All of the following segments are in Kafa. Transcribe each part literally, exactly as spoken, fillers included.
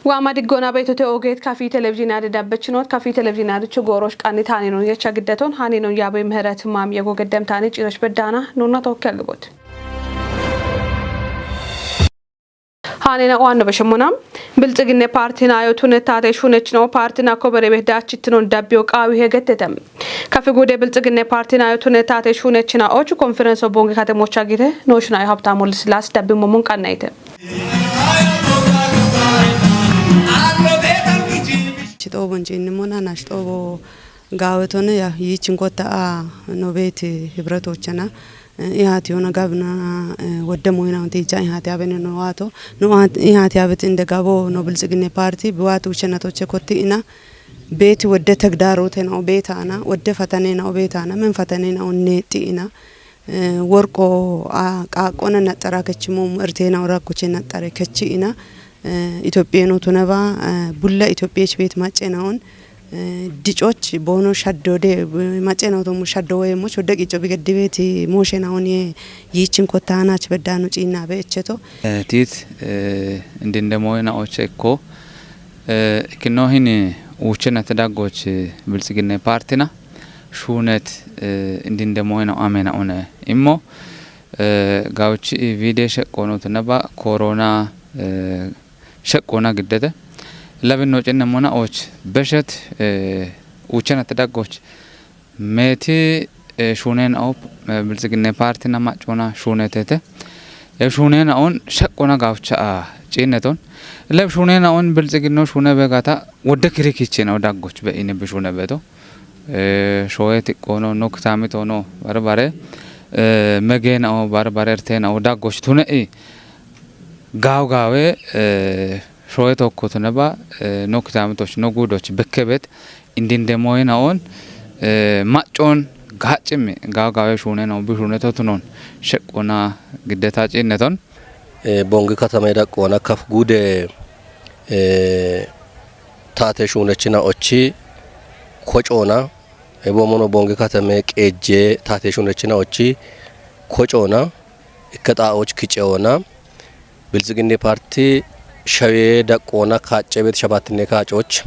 Waama diggoona beetote oogeet kafii televizhiinaade dabbechinoot, kafii televizhiinaadichu goorosh qanni taaninoon yecha giddeton haaninoon yaabe Mihiret Maam yego geddem taani ciirosh beddaana nuunna tookke alliboot. Haanina waanno beshemmona Bilxiginne paarti naayo tune taate shuunechino paarti nakko berebeet daachittinon dabbiyo qaawi hegettete. Kafi guude Bilxiginne paarti naayo tune taate shuunechina ochu konferenso bongi katemocha gite nooshinayo Habtaamu Wolde Silaas dabbi momon qannayite. Shixoobo hinceennimona na shixoobo gaawetone ya yiichinkotta a no beeti hibretochana ihaati yona gabna wodde moyina tiicha ihaati abene no waato no ihaati abet inde gabo no Bilxiginne paarti biwaati uchenatoche kotti ina beeti wodde tegdaarote no beetaana wodde fatane no beetaana men fatane no neexi ina Worqo qaaqqona naxxara kechimo erteena ora kuche naxxare kechi ina Itophiyeeno tunaba bulla Itophiyeech beet macenaon dicoch boono shaddode macenaotomu shaddo woyemoch wodde qico bigeddibeti mooshenaon ye yiichin kottaanach beddano ciinnabe echeto. Tiit indinde mooyena oche ikko ikkinohin uuchenate daggoch biltsiginne paartina shuunet indinde mooyena amena une immo gawchi vide sheqqoonot naba korona sheqqoona giddete labinno cinne mona ooch beshet uuchenate daggoch meeti shuuneen aop biltsiginne paartina maccona shuunetete ya shuuneen aon sheqqoona gawcha a ciinneton leb shuuneen aon biltsiginno shuune begata wodde kirikichena daggoch be ine bishuune beto shoye tiqqoono no kitaamitono barbare megeenao barbare erteenao daggoch tune'i gaaw gaawe shoye tokko tuneba no kitaamitoch no guudoch bekkebet indinde mooyinaon maccon gaaccimi gaaw gaawe shuunenao bishuuneto tunon sheqqoona giddeta ciinneton Bongi katame daqqoona kaf guude taate shuunechina ochi kocoona ebo mono Bongi katame qeejje taate shuunechina ochi kocoona ikke xaa'ooch kiceoona biltsiginni paarti shawee daqqoona kaacce beet shabaattinne kaacooch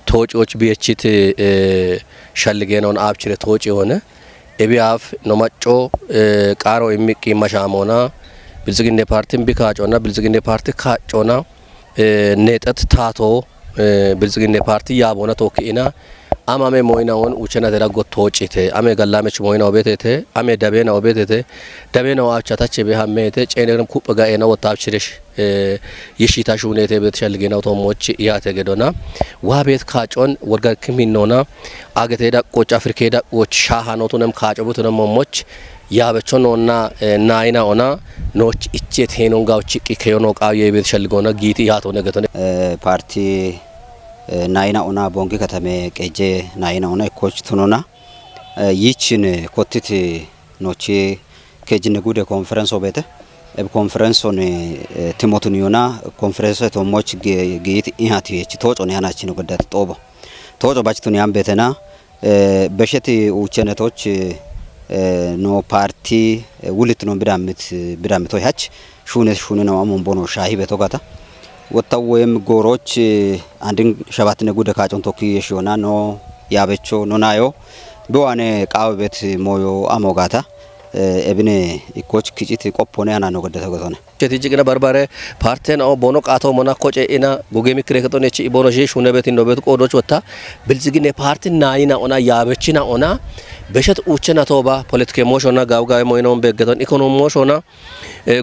tooci ooch biyechit shalligeenaon aabchire tooci yoone Ebi aaf no macco qaaro immiqqi mashaamoona biltsiginne paartin bi kaacona biltsiginne paarti kaacona neexet taato biltsiginne paarti yaaboona tookki'ina amame moyinaon uchenatera gottoocite ame gallamech moyina obetete ame dabeena obetete dabeena aachatache be hammete ceenegrem kuppe ga'eena wottaabchiresh yishita shuunete bet shalligena utoommoch yaate gedona waa bet kaacon worga kiminnoona agete daqqoch afrike daqqoch shaahanotunem kaaco butunem mommoch yaabecho noonna naayina ona nooch ichet heenon gawchi qikke yono qaawiye bet shalligoona giiti yaatone getone parti naayina ona bongi katame qeje naayina ona ikkoch tunona yichin kottiti nochi kejine gude konferenso bete eb konferenson timotun yona konferenso tomoch giit ihati echi toco ne anachino gadat tobo toco bach tun yan betena besheti uchenetoch no parti wulit no bidamit bidamito hach shune shune no amon bono shahi beto gata wotta woyem goroch andin shabatine gude kacon tokki yeshona no yabecho no nayo biwane qawe bet moyo amogata ebine ikkoch kicit qoppone ana no gadda togotone. Chetijigina barbare parten o bono qato mona koce ina gugemi kireketon echi ibono shi shune betin no bet qodoch wotta bilzigine partin nayina ona yabechina ona beshet uchena toba politike moshona gawgawe moynon begeton ekonom moshona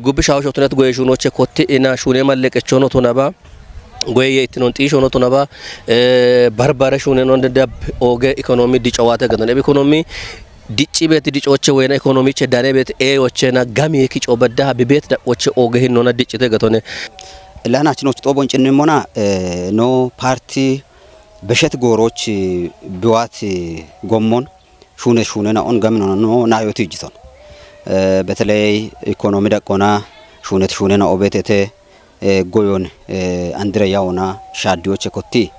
gubbi shawo shotunet goye shunoche kotti ina shune malleqechono tunaba goye ittinon xiishono tunaba barbare shunenon dab oge ekonomi dicowate gadon ebe ekonomi dicci bet dicoche wena ekonomiche dane bet eyochena gami kico badda bi bet daqoche oge hinnona diccite gatone. Lana chinoch xobon cinnimona no parti beshet goroch biwat gommon shuunet shuunena on gamino no nayo tijjiton beteley ikonomi daqqona shuunet shuunena obetete goyon andire yawona shaaddiyoche kotti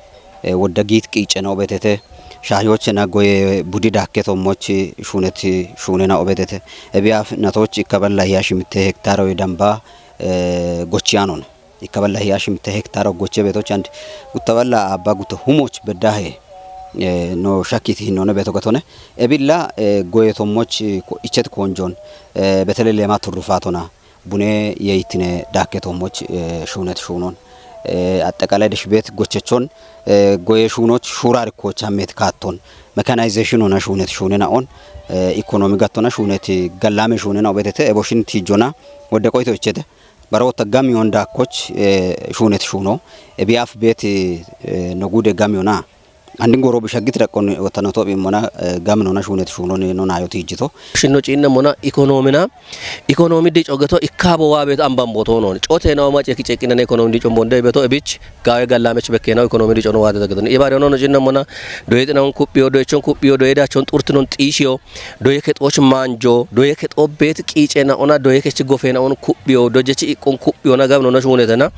wodda giit qiicena obetete shaahiyochena goye budi dakke tommoch shuunet shuunena obetete ebiyaf natoch ikkaballa hiyashimitte hektaroy damba gochiyanon Ikkaballa hiya shimte hektar oggoche beetoch and guttaballa abba gute humoch beddahe, eh, no shakit hinone beeto gatone. Ebilla, eh, goyetommoch, eh, ko-, ichet konjon, eh, betele lema turrufatona, bune yeytine dakketommoch, eh, shunet shunon. Eh, atteqalay deshbet gochechon, eh, goye shunoch shurar kocha met katton. Mechanization ona shunet shunena on, eh, economy gattona shunet gallame shunena obetete, eboshin tijona, wodde qoyto ichete. Barota gamiyon dakkoch, eh, shunet shuno. Ebiaf bet, eh, nogude gamiyona. Andin goro bishagit dakkon wotano to bimona, eh, gaminona shunet shuno ne no nayo tijito. Shinno cinna mona economina, economy di cogeto ikkabo wa bet amban boto non. Cote na ma ceki ceki na economy di combonde beto ebich gawe gallamech bekkena economy di cono wade dageton. Ibare no cinna mona doyet na on kuppiyo, doyechon kuppiyo, doyeda chon turtinon tishiyo. Doye kexoch manjo, doye kexo bet qiicena ona, doye kech gofena on kuphiyo, dojechi iqqon kuphiyo na gabno na shunetena.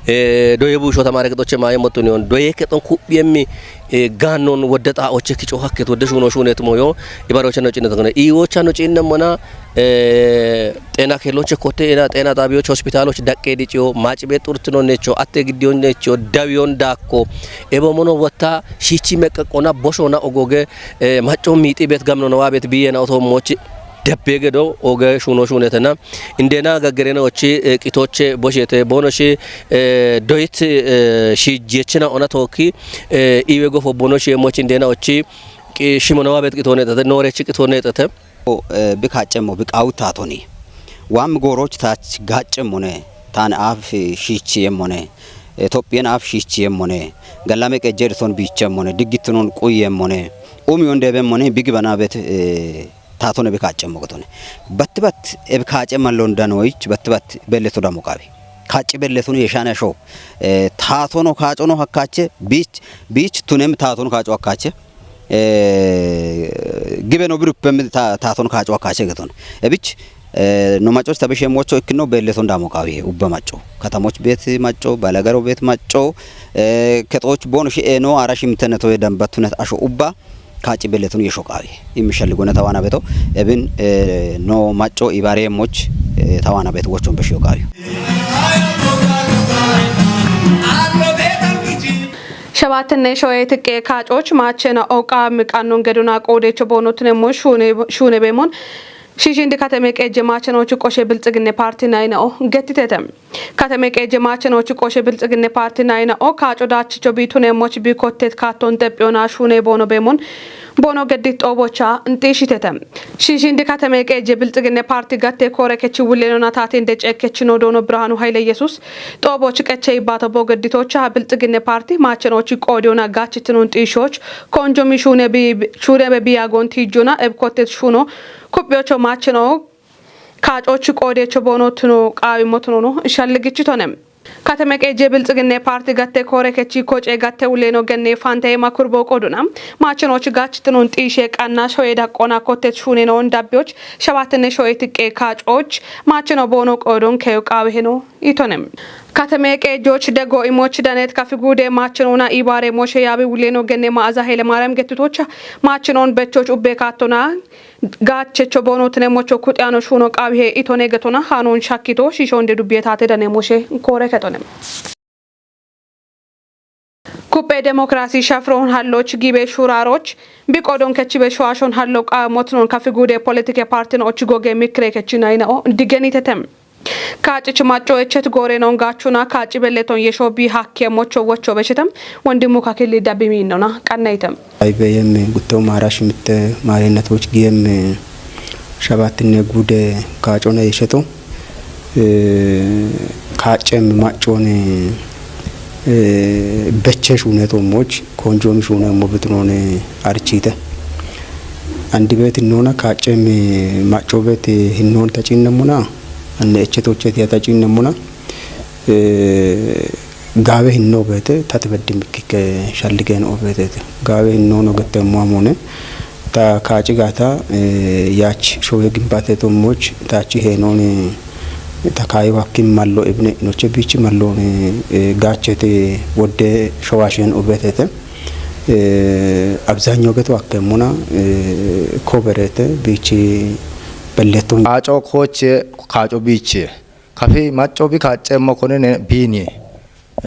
Eh, doye busho tamare kexoche maye motuni on, doye kexon kuphiyemmi, eh, gannon wodde xaoche kico hakket wodde shuno shunet moyo, ibaroche no cinne tokone. Iwocha no cinne mona, eh, xena keloche kote ena xena xabiyoch hospitaloch daqqe diciyo, maci bet xurtino necho, atte giddiyon necho, dawiyon dakko. Ebo mono wotta shichi meqqaqona boshona ogoge, eh, macco miixi bet gamno no wa bet biyena oto mochi debbe gedo oge shuno shunetena. Indena gaggerena ochi, eh, qitoche boshete bono shi, eh, doyit, eh, shi jechina ona toki, eh, iwe gofo bono shi mochi indena ochi, qi-, shimona wa bet qitone tete, nore chi qitone tete. O, eh, bi kaccemmo, bi qawutatoni. Wam goroch tach gaccemmone, tan af shichiyemmone, Ethiopien af shichiyemmone, gallame qejjed ton bichemmone, diggittunon quyemmone, umiyon debemmone, bigi bana bet, eh, tatone bi kaccemmo gotone. Bat bat, eb kacce mallon danoich, bat bat, belleto damo qabi. Kacci belletun yeshane sho, eh, tatono kacono hakkache, bich, bich tunem taton kaco hakkache. Eh, gibe no biruppem ta-, taton kaco akache geton. Ebich, eh, no macos tabe shemocho ikkino belleton damo qawi ubba macco. Katamoch bet macco, balagaro bet macco, eh, kexoch bono shi eno ara shimtene toye dambatunet asho ubba, kaci belletun yesho qawi. Imishal gona tawana beto, ebin, eh, no macco ibare moch, eh, tawana bet wochon besho qawi. Shabaatenne shoye tiqqe kaacoch maachena oqa miqannon geduna qoodecho boonotine mo shuune, shuune beemon. Shishindi katame qeejje maachenochu qoshe bilxiginne paarti nayinao gettitete. Katame qeejje maachenochu qoshe bilxiginne paarti nayinao kaaco daachicho biitune moch bi kottet kaatton xephiyoona shuune boono beemon. Boono geddit xoobocha nxiishitete. Shishindi katame qeejje bilxiginne paarti gatte koore kechi wulleno nataatin dece kechino doono Birhaanu Hayile Yesuus. Xooboch qeche ibbaato boogedditocha bilxiginne paarti maachenochi qoodiyona gaachitino xiishoch konjomi shuune bi-, shuune be biyagon tiijona ebkottet shuuno kuphiyocho maacheno kaacochi qoodecho boono tuno qaawimmo tunono shalligichitone. Katame qeejje bilxiginne paarti gatte koore kechi koce gatte wulleno genne faantayema kurbo qoodona. Maachenochi gaachitino xiishe qanna shoye daqqona kottet shuune noon dabbiyoch shabaatenne shoye tiqqe kaacoch maacheno boono qoodon keyo qaawiheno itone. Katame qeejjoch dego imoch danet kafi guude maachenoona ibaare moshe yaabi wulleno genne Ma'aza Hele Maariyam gettitocha maachenoon bechoch ubbe kaattona gaachecho boonotine mocho kuxiyaano shuuno qaawihe itone getona haanon shakkito shiishonde dubbiye taate dane moshe koore ketone. Kuppe demokrasi shafroon halloch gibe shuuraaroch bi qoodon kechibe showaashon hallo qaamotnon kafi guude politike paartin och goge mikire kechinayinao digenitetem. Kaacich macco echet goore non gaachuna kaaci belleton yesho bi hakke mocho wocho beshetem. Wondimu kakili dabbi miinnona qannaytem. Ay B M gutto maara shimitte maarinatoch giyem shabaattinne guude kaacone yesheto, eh, kaaccem maccoone, eh, beche shuuneto moch konjomi shuune mo bitinone archite. Andi beet hinnoona kaaccem macco beet hinnoon taciinnemuna, anne echetoche tiya taciinnemuna, eh, gaawe hinno beete tate beddi mikkikke shalligeen oo beeteete. Gaawe hinnoon ogetteemmo amoone ta kaaci gaata, eh, yaach showe gimbaate tommoch taachi heenoon ta kaayi wakkin mallo ibne noche biichi malloon, eh, gaachete wodde showaasheen oo beeteete. Eh, abzaanyo geto akkeemmona, eh, kobereete biichi belleetton. Kaaco kooche, kaaco biiche. kafi macco bi kaacceemmo konene biinie.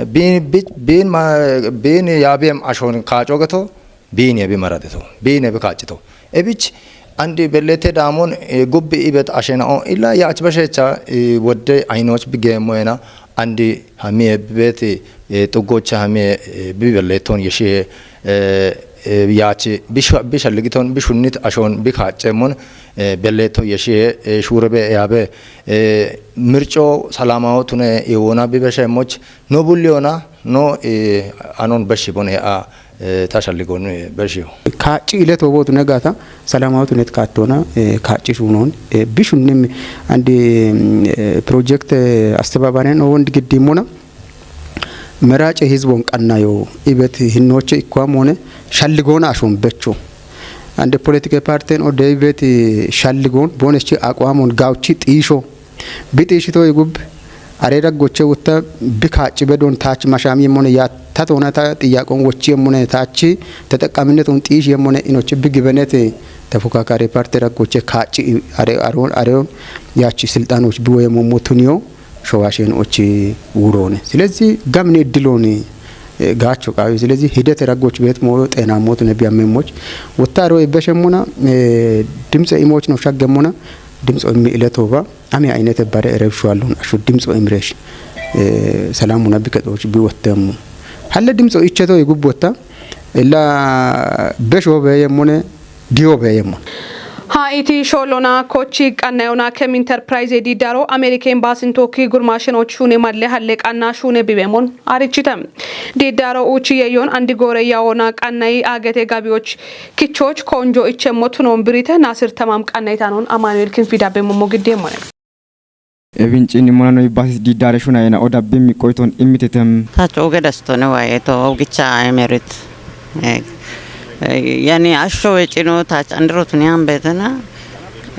Biin, bi, biin, ma, biin yaabiyeem ashoon kaaco geto, biin yebi maradito, biin yebi kaacito. Ebich andi belete daamon, e, gubbi ibet ashenao illa yaach bashecha, e, wodde ayinoch bi geemmoyena andi hamiye bet, e, xuggocha hamiye, e, bi beleton yeshiye, e, e, yaach bi sha-, bi shalligiton, bi shunnit ashoon bi kaacceemon, e, beleto yeshiye, e, shuurebe yaabe, e, mirco salamawo tune iwona bi besheemoch no bulliyoona no, e, anon beshi bone a, e, ta shalligon, e, beshiyo. Kaacci ileto bootu ne gaata salamawo tunet kaattoona, e, kaacci shuunon, e, bishunnim andi, mm, e, project, e, astebabaren o wondi giddimmona. Meraace hizbon qannayo ibet hinnoche ikkoamone shalligoona ashon becho. Ande politike parten o de ibet shalligoon boneschi aqwaamon gawchi xiisho. Bi xiishito igub are daggoche wutta bi kaacci bedon taach mashami yemmone ya tatona ta xiyaqon wochi yemmone taachi teteqaminetun xiishi yemmone inoche bi gibenet tefokakari parte daggoche kaacci are aron areon yachi silxanoch bi woyemmo tuniyo. Showashen ochi wurone. Silezi gamni ediloni, e, gaacho qaawi. Silezi hidete raggoch beet mo xeenamoot ne biyammemoch. Wottaro ebeshemmona, e, dimtse imoch no shaggemona, dimtso immi iletoba. Ami aynete bare erebshuwallon ashu dimtso imresh, e, salamuna biketoch bi wottemmo. Halle dimtso icheto igubbotta illa besho beyemmone diyo beyemmon. Ha'iti shollona kochi qannayona kem enterprise diddaro Amerika embassy tokki gurmashenoch shune malle halle qanna shune bibemon arichite. Diddaro uchi yeyon andi gore yawona qannay agete gabiyoch kichoch konjo ichemmo tunon birite Nasir Tamam qannaytanon Amanuel Kinfi dabbe mommo giddemmone. Ebin cini mona no ibbasis diddare shuna yena o dabbin mi qoyton immitetem. Tacho oge dastone waye to ogicha emerit. Eh, eh, yani asho we cino tach andro tuni ambetena.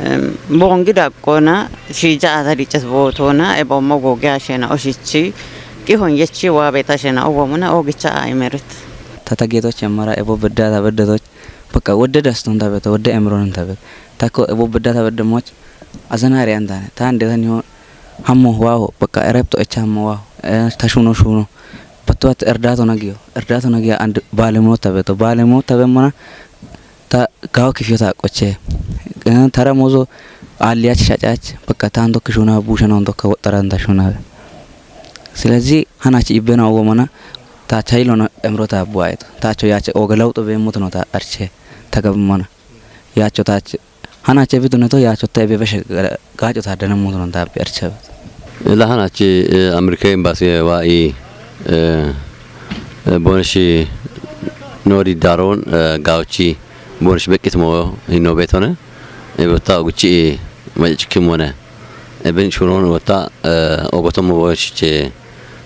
Em, bongi dakkona shija ata diches botona e bommo goge ashena oshichi. Kihon yechi wa beta shena o bomona ogicha emerit. Tata geto chemara ebo bedda ta bedda toch. Baka wodde daston tabet, wodde emron tabet. Tako ebo bedda tabet democh. Azana ariyan tane. Ta ande tani ho hammo waho, baka erepto echa hammo waho. Eh, ta shuno shuno. Battu bat erdato nagiyo. Erdato nagiya and balemo tabeto. Balemo tabemmona ta gawo kifiyo ta qoche. Eh, tara mozo aliyach shacach. Baka ta ando kishuna busha no ando ka wotara anda shuna. Silezi hanachi ibbena ogo mana ta chailona emro ta buaito. Ta cho yache oga lawto be mutuno ta arche. Ta gabmana. Yacho ta Hana che bitu ne to ya chotte be beshe gacho ta dana mutu non da be arche. La hana che, eh, Amerika embassy wa i, eh, eh, bonshi nori daron, eh, gauchi bonshi bekit mo hino betone. E bota guchi ma chikimone. E ben churon wota, eh, ogotomo bonshi che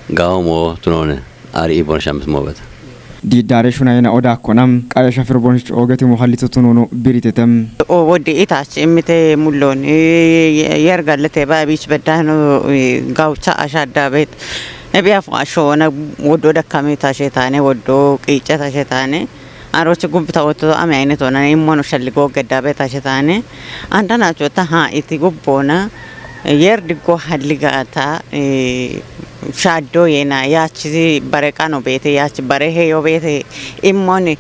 gaomo tunone. Ari ibon shamis mobet. Diddare shuna yena oda konam, qare shafir bonsh ogeti muhallitu tununu biritetem. O wodi itach imite mullon, e, yer gallete ba bich beddano, e, gaucha ashadda bet. E biya fu ashona woddo dakkami tashetane, woddo qiice tashetane. Arochi gubbita wotto ame aynet onan immono shalli gogedda bet tashetane. Andana chota ha iti gubbona, e, yer diggo halligata, e, Shaddo yena yachi bare qano bete, yachi bare heyo bete, immoni,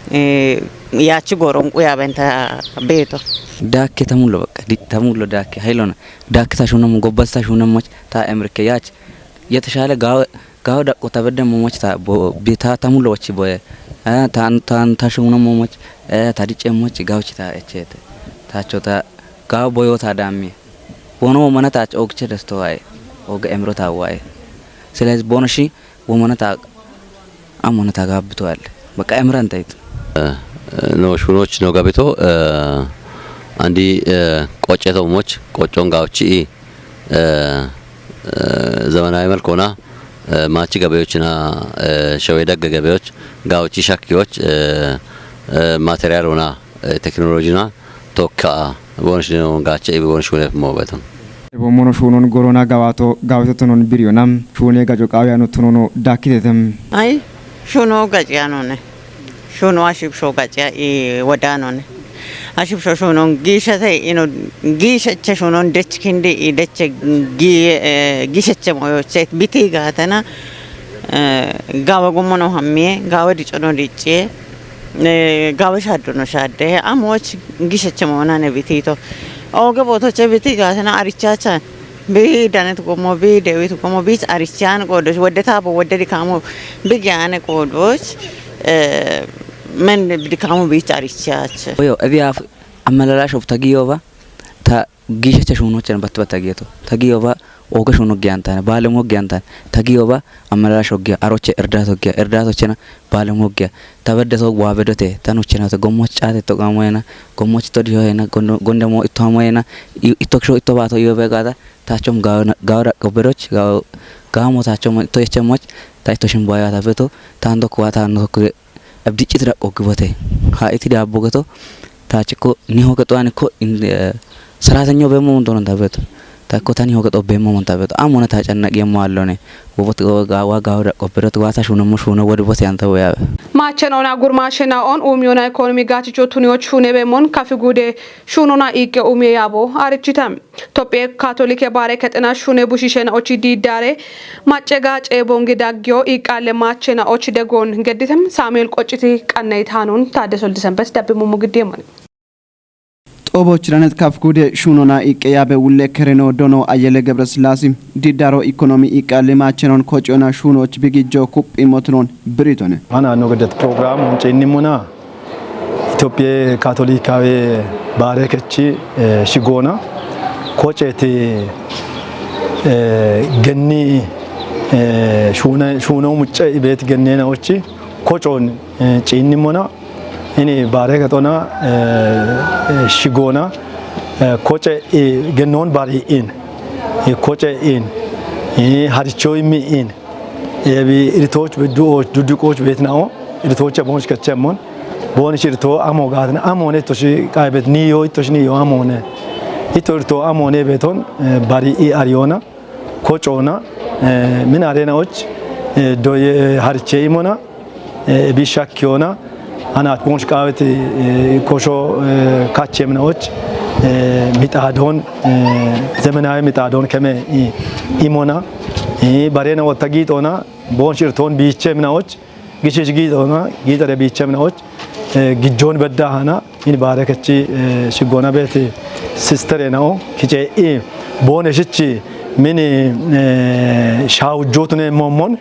eh, yachi goron quya benta beto. Dakke tamullo bakka, di-, tamullo dakke, haylona. Dakke ta shunamo, gobbas ta shunamo, ta emrike yach. Yeteshale gawo, gawo daqqo ta bedde momoch ta bo, bi ta tamullo wachi boye. Eh, ta, ta, ta shunamo moch, eh, ta dicce moch gawchi ta echete. Ta chota gawo boyo ta dammi. Bono womana ta ogche desto wae. Og emro ta wae. Selezi bono shi womana ta amana ta gabito al. Baka emran ta itu. Eh, no shunoch no gabito, eh, andi, eh, qoche to moch, qochon gawchi, eh, eh, zamanawi malkona, eh, machi gabeyochna, eh, shawe dagga gabeyoch, gawchi shakkiyoch, eh, eh, material ona, eh, teknolojina, tokka bonshino gacha ibi bonshune mobeton. Ebo mono shunon gorona gawato gawito tunon biriyonam shune gajo qawiyano tunono dakitetem. Ay, shuno gaciyanone. Shuno ashib sho gaciya i wadanone. Ashibsho shunon giishate ino giishacha shunon dech kindi i dech gi-, eh, giishacha moyoche biti gaatana, eh, gawe gummono hammiye, gawe dicono dicciye, eh, gawe shaddono shadde, amoch giishacha moonane bitito. Oge botoche biti gaatana arichacha. Bi danet gomo, bi dewit gomo, bi arichan qodoch, wede tabo, wede dikamo, bi gane qodoch, eh, men dikamo bi arichach. Oyo, ebi af amalalash of tagiyoba, ta giishacha shunochen bat bat tagiyeto. Tagiyoba, oge shuno giyantane, balemo giyantane. Tagiyoba, amalalash ogiya, aroche erdat ogiya, erdat ochena, balemo ogiya. Ta beddeto waa bedote, ta nuchena to gommoch caate to gamoyena, gommoch to dihoyena, gondo-, gondemo itto amoyena, i-, itto kisho itto baato iyobe gaada, taachom gaawo na-, gaawo daqqo bedoch, gaawo, gaawo mo taachom itto yechemoch, ta itto shimboya ta beto, ta ando kuwa ta ando kuwe, abdiccit daqqo gibote. Ha iti daabbo geto, taachiko niho gexo ani ko in, eh, saratenyo beemmo mondono ta beto. Ta ko tani ho gexo beemmo mon ta beto. Amona ta cannaqi yemmo allone. Wobot go-, gaawa gaawo daqqo bedote, wa ta shuno mo shuno wodi bote anta woyawe. Maachen ona gurmaashena on umiona ekonomi gaachicho tuniyoch shune beemon kafi gude shunona iqqe umiye yaabo arichitam. Tophiye Kaatolike Baare Kexena shune bushishena ochi diidare macce gaace bongi daggiyo iqqalle maachena ochi degon gedditem Saamu'eel Qocciti qannaytaanon Taadde Soldi Sembet dabbi mummu giddeemon. Xoobochiranet kaf gude shuunona iqqe yaabe wulle kereno dono Ayyele Gebresillaasi diddaro ikonomi iqqalle maachenon kociyona shuunoch bigijjo kuphi motinon biritone. Ana no gedet program ciinnimuna Itophiye Kaatolikawe Baare Kechi, eh, shigoona koceeti, eh, genni, eh, shuuna-, shuuno mucce ibeet genneenaochi kocoon, eh, ciinnimona ini Baare Kexona, eh, eh, shigoona, eh, koce, eh, gennoon bari'in, eh, koce'in, eh, harichoimmi'in, ebi iritoch beddu'och dudduqoch beetna'o, iritocha boonch kechemmon, boonich irito amo gaatna, amone ittoshi qaybet niyo, ittoshi niyo amone. Itto irito amone beeton, eh, bari'i ariyona, kocoona, eh, min arena'och, eh, doye hariche imona, eh, ebi shakkiyona, anach boonch qaaweti, eh, kosho, eh, kachemna'och, eh, mixaadon, eh, zemenawe mixaadon keme i-, imona, eh, barena wotta giixona, boonch iritoon biichemna'och, gichish giixona, giixare biichemna'och, eh, gijjoon beddaahana, in Baare Kechi, eh, shigoona beeti sisterena'o, kice'i, booneshichi, min, eh, shaawujjootune moommon,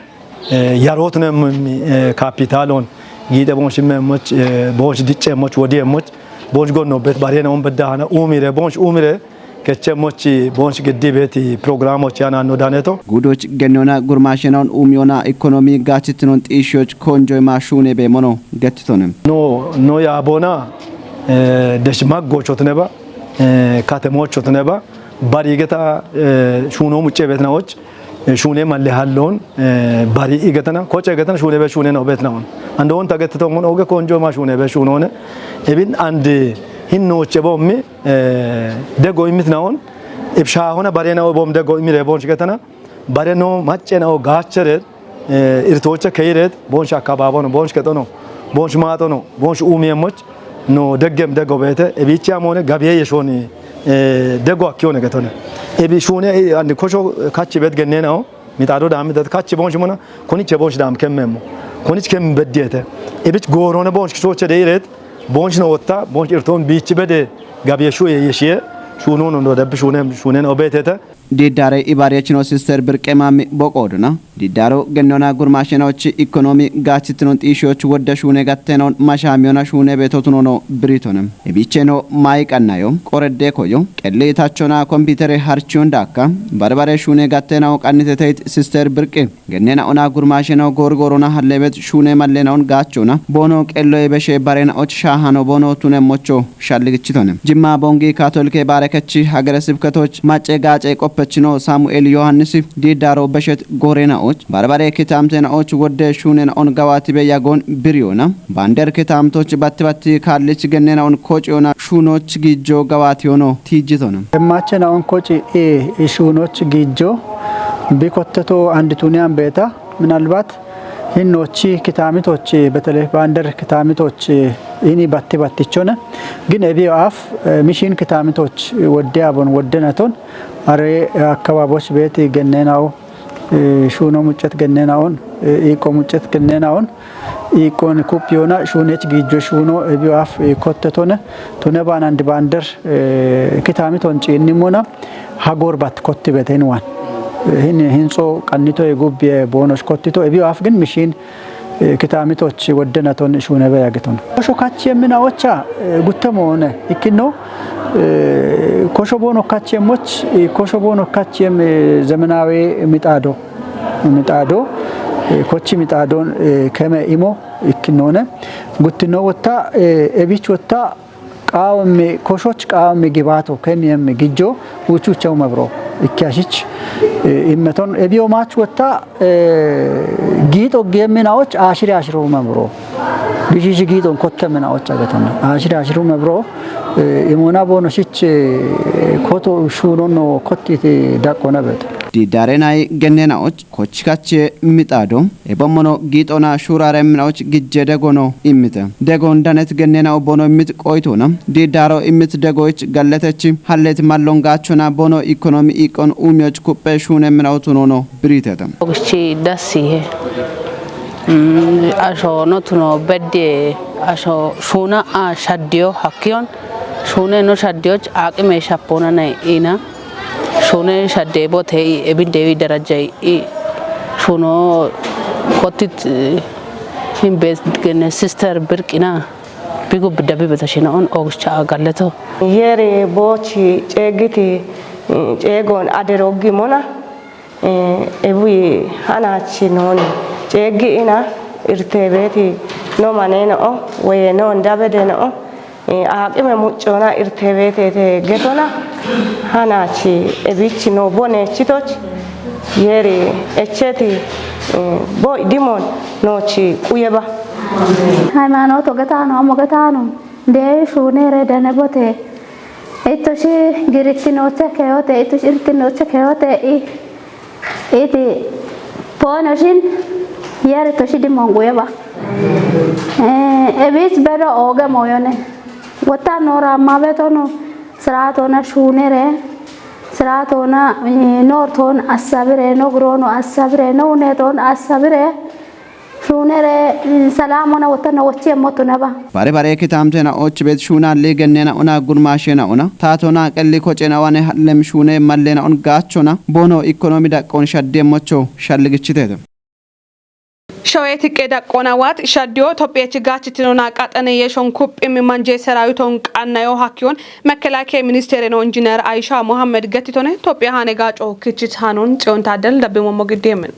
eh, yarootunem, eh, kaapitaalon giixe boonsh immeemmoch, eh, boonsh dicceemmoch, wodiyeemmoch, boonsh gonnobbet bareena'on beddaahana uumire, boonsh uumire kechemmoch, boonsh geddiibeeti pirogiraamoch yaanaanno daaneeto. Guudoch gennoona gurmaashenaon uumiyona ikonomi gaachittinon xiishiyoch koonjoyma shuune beemono gettitonem. No, no yaaboona, eh, desh maggoochotineba, eh, katemoochotineba, bariigeta, eh, shuunoo mucceebeetinaoch, eh, shuune malle halloon, eh, bari igetana, koce igetana, shuune be shuune no beetnaon. Andoon tagetto mon oge konjo ma shuune be shuunone. Ebin and hin noche bommi, eh, dego imitnaon. Ibsha hona barena o bom dego imire bon shigetana. Bare no macce na o gachere, eh, irtoche keiret, bon shakka babono, bon shketono, bon shmatono, bon shumiemoch, no deggem dego beete, ebicha mone gabiye yeshoni, eh, dego akkione getone. Ebi shuune, eh, andi kosho kachi bet gennenao, mitado dami det kachi bonsh mona, konich bonsh dam kemmemo. Konich kem beddiete. Ebich gorone bonsh kisoche deiret, bonsh no wotta, bonsh irton bichi bede, gabiye shuye yeshiye, shuuno no debbi shuunem, shuunen obetete. Diddare ibariyachino sister Birqe Maammi boqooduna. Diddaro gennona gurmaashenochi ikkonomi gaachitino xiishiyoch wodda shuune gattenon mashaamiyona shuune beetotunono biritone. Ebicheno maayi qannayo, qoredde koyo, qelli tachona kompitere harchiyon daakka, barbare shuune gattenawo qannite teyit sister Birqe. Gennena ona gurmaasheno goorgoorona halleebet shuune mallenaon gaachona, boono qello ebeshe barena och shaahano boono tunemmocho. Shalligichitone. Jimma Bongi Kaatolike Baarekechi Hagere Sibketoch Macce Gaace Qoppechino Saamu'eel Yohaannisi diiddaaro beshet gooreena'och, barbare kitaamteena'och wodde shuunena'on gawaatibe yagoon biriyoona, bander kitaamtoch batti batti kaallich gennena'on kociyona shuunoch giijjo gawaatiyono tiijjitone. Emmachena'on koci i, i shuunoch giijjo bikotteto andituniyan beeta, minalbat Hinnochi kitamitoch, betele bander kitamitoch, ini batti battichone. Gin ebiyo af, mishin kitamitoch wodde abon wodde naton. Are akababos beti gennenao, shuno muccet gennenao, iko muccet gennenao. Iqon kup yona shunech gijjo shuno ebiyo af kottetone. Tune banan dibander kitamiton cinni mona. Hagor bat kotti beten wan. Hin hinso kannito egubbiye bonosh kottito ebiyo af gin mishin kitamitoch wodde naton shune be yageton. Kosho kach yemina ocha guttemo one ikkino. Kosho bono kach yemoch, kosho bono kach yem zemenawe mitado. Mitado, kochi mitadon keme imo ikkinone. Guttino wotta, ebich wotta, qaawammi koshoch qaawammi gibaato kenniyammi gijjo uchucha umabro. Ikkiyashich immeton ebiyo mach wotta, giixo geemminaoch ashiri ashiro umabro. Gishishi giixon kotte minaoch agatonna ashiri ashiro umabro. Imona bono shich koto shunono kottiti daqqona beto. Didare nay gennena och kochikache mitado. Ebommono giixona shurare minaoch gijje degono immite. Degon danet gennena obono immit qoytona. Didaro immit degoich galletechi hallet mallon gachona bono ekonomi iqon umioch kuppe shune minaotunono biriteta. Ogchi dassihe. Asho notuno bedde asho shuna a shaddiyo hakkiyon. Shune no shaddiyoch aqime shapona nay ina. Shune shadde bote i ebin dewi darajay i shuno kotit hin bes gene sister birqina bigu bidabi beta shina on ogcha galleto. Yere bochi cegiti cegon aderogi mona. Ebu hanachi noni cegi ina irtebeti no maneno o weye non dabedeno o. Aqime muccona irtebeetete getona. Hanachi ebichi no bone chitoch yeri echeti boy dimon nochi quyeba. Haymanoto getano amo getano de shunere dane bote. Ittoshi girittinoche keyote ittoshi irtinoche keyote i Iti ponoshin yere toshi dimon guyeba. Ebis bedo oge moyone. Wota nora mabetono sratona shunere sratona norton asabire no grono asabire no uneton asabire shunere salamona wota no wochi emotuneba. Bare bare kitamtena och bet shuna ligennena una gurmashena una tatona qelli kocena wane hallem shune mallena un gachona bono ekonomi daqqon shadde mocho shalligichitete. Shaweti qeda qona wat shaddiyo Tophiyechi gachitinona qaxane yeshon kuppimi manje serawiton qannayo hakkiyon Mekelakiya ministere no injiner Aisha Mohammed getitone Tophiya hane gaco kichit hanon Tsiyon Taddel dabbimo mogiddemen.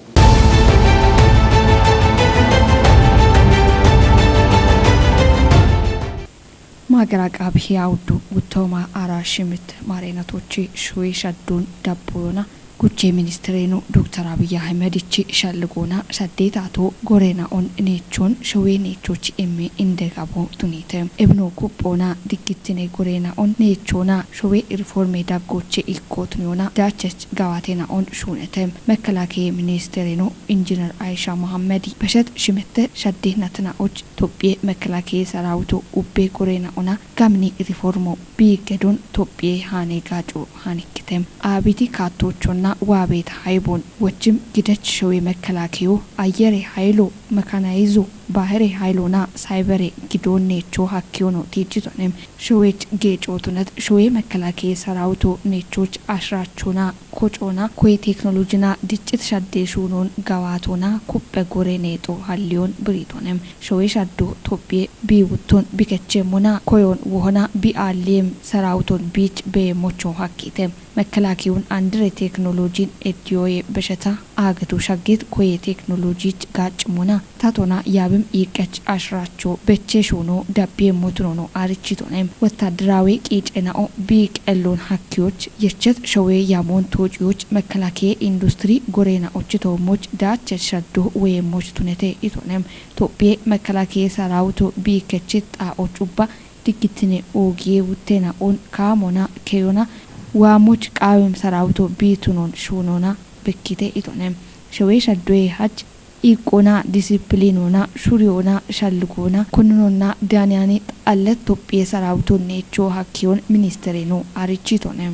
Maagara qaab hiya uddu guttooma ara shimit maareena tochi shuwi shaddun dabboyona. Guchee ministereenu Doktar Abiy Ahimedichi shalligoona saddeetaato goreena on neechoon showee neechochi immi inde gabo tunite. Ebino kuphoona diggittine goreena on neechoona showee riforme daggoche ikkootuniyona daachech gawaatena on shuunete. Mekelaakeye ministereenu Injiner Ayisha Mohammedi beshet shimitte shaddeetnatina och Tophiye Mekelaakeye Saraawito ubbe goreena ona gamni riformo biiggedon Tophiye haane gaaco haanikkite. Aabiti kaattoochonna waabeeta hayboon wochim gidech showee Mekelaakeyo ayyere haylo, mekanayizo, baahire haylona saybere gidoon neecho hakkiyono tiijjitonem. Showech geecootunet showee Mekelaakeye Saraawito neechoch ashiraachona kocoona koye teknolojina diccit shadde shuunon gawaatona kupphe gore neexo halliyon biriitonem. Showee shaddo Tophiye biiwutton bikechemmona koyon wohona bi aalliyem saraawuton biich beye mocho hakkiite. Mekelaakiyun andire teknolojin eddiyoye besheta aagatu shaggit koye teknolojich gaaccimona. Tatona yaabim iiqqech ashiracho beche shuuno dabbiye motunono arichitone. Wotaderaawe qiicena'o bi qellon hakkiyoch yechet showee yaamoon toociyoch Mekelaakeye industiri goreena'ochi toommoch daachech shaddo woyemmoch tunete itonem. Tophiye Mekelaakeye Saraawito biikkechit xaa'och ubba diggittine oogiye wuttena'on kaamona keyona waamoch qaawim saraawito biitunon shuunona bekkite itonem. Showee shaddoye hach iiqqoona, disipiliinoona, shuriyoona, shalligoona, konninonna Daaniyaani xalle Itophiye saraawutunni ikkino hakkiihuno ministireno arichitone.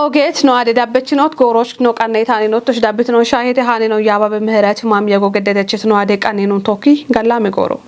Ogeet no ade dabbechinoot goorosh no qanneetaani noottosh dabbitino shaahete haanino yaababe ምህረት ማምየጎ ገደደችት no ade qanneenu tokki gallaame gooro.